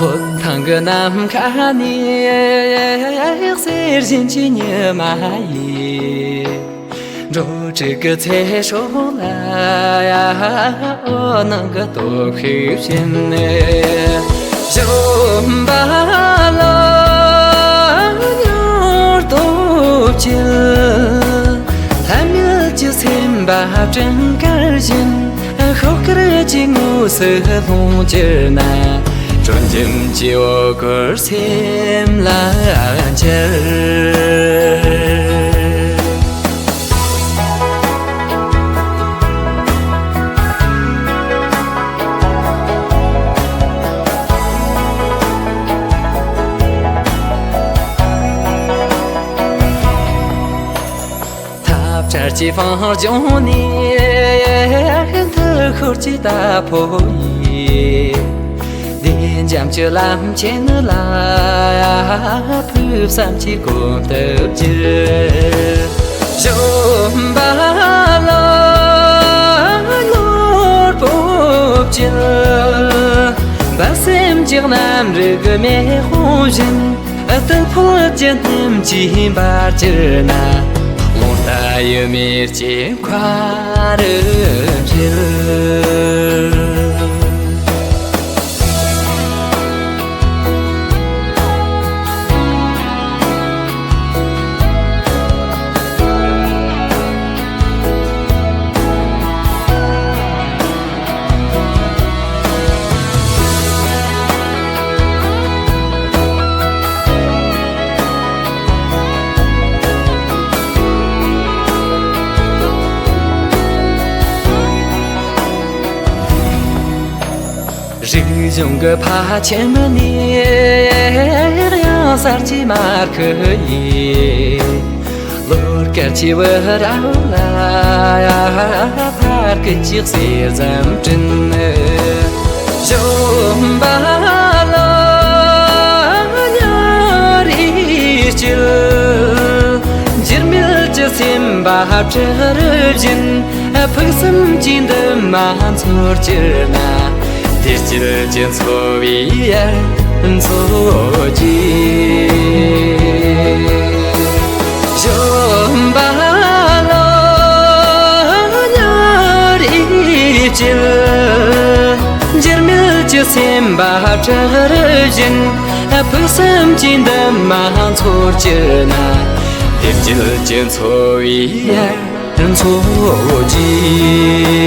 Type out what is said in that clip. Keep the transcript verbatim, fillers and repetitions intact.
འོད་མཐའ་གི་ནམ་མཁའ་ནས་གསེར་བཞིན་གྱི་ཉི་མ་ཡིས། འགྲོ་དྲུག་གི་ཚེ་སྲོག་ལ་འོད་སྣང་གི་སྟོབས་ཤུགས་བྱིན། བཅོམ་པ་ལ་ཉོར་སྟོབས་བསྐྱེད། ལྷ་མིའི་སེམས་དཔའ་སྤྲིན་དཀར་བཞིན། ཤོག་དཀར་གྱི་ངོས་སུ་ལྷུང་གྱུར་ན། སྒྲོན་འཇིམ་གྱི་འོད་གུར་སེམས་ལ་འཆར། ཐབས་ཆར་གྱི་སྤང་ལྗོངས་ནས། མཐུ་ཤོར་གྱི་རྟ་ཕོ་ཡིས། བདེ་འཇམ་གྱི་ལམ་ཆེན་ལ། ཕུགས་བསམ་གྱི་གོམ་སྟབས་བསྒྱུར། བཅོམ་པ་ལ་ངོར་སྟོབས་བསྐྱེད། འབར་སེམས་ཀྱི་གནམ་རིག་མེ་དཔུང་བཞིན། རྟུལ་ཕོད་ཀྱི་སྣུམ་གྱིས་འབར་གྱུར་ན། རླུང་རྟ་ཡུལ་མེར་གྱི་མཁའ་རུ་བཞུད། རིག་གཞུང་གི་ཕ་ཁྱིམ་ནས། གཡང་གཟར་གྱི་མར་ཁུ་ཡིས། གློ་དཀར་གྱི་བུ་རབས་ལ། ཕར་སྐུལ་གྱི་གསེར་ཟམ་བསྐྲུན། བཅོམ་པ་ལ་ཉེ་རིས་སྐྱིད། འགྱུར་མེད་ཀྱི་སེམས་དཔའ་བྲག་རི་བཞིན། ཕུགས་བསམ་གྱི་འདུན་མ་འཚོ་གྱུར་ན། བདེ་སྐྱིད་ཀྱི་འཚོ་བའི་ཡར་འཚོ་གྱིས། བཅོམ་པ་ལ་ཉེ་རིས་སྐྱིད། འགྱུར་མེད་ཀྱི་སེམས་དཔའ་བྲག་རི་བཞིན། ཕུགས་བསམ་གྱི་འདུན་མ་འཚོ་གྱུར་ན། བདེ་སྐྱིད་ཀྱི་འཚོ་བའི་ཡར་འཚོ་གྱིས།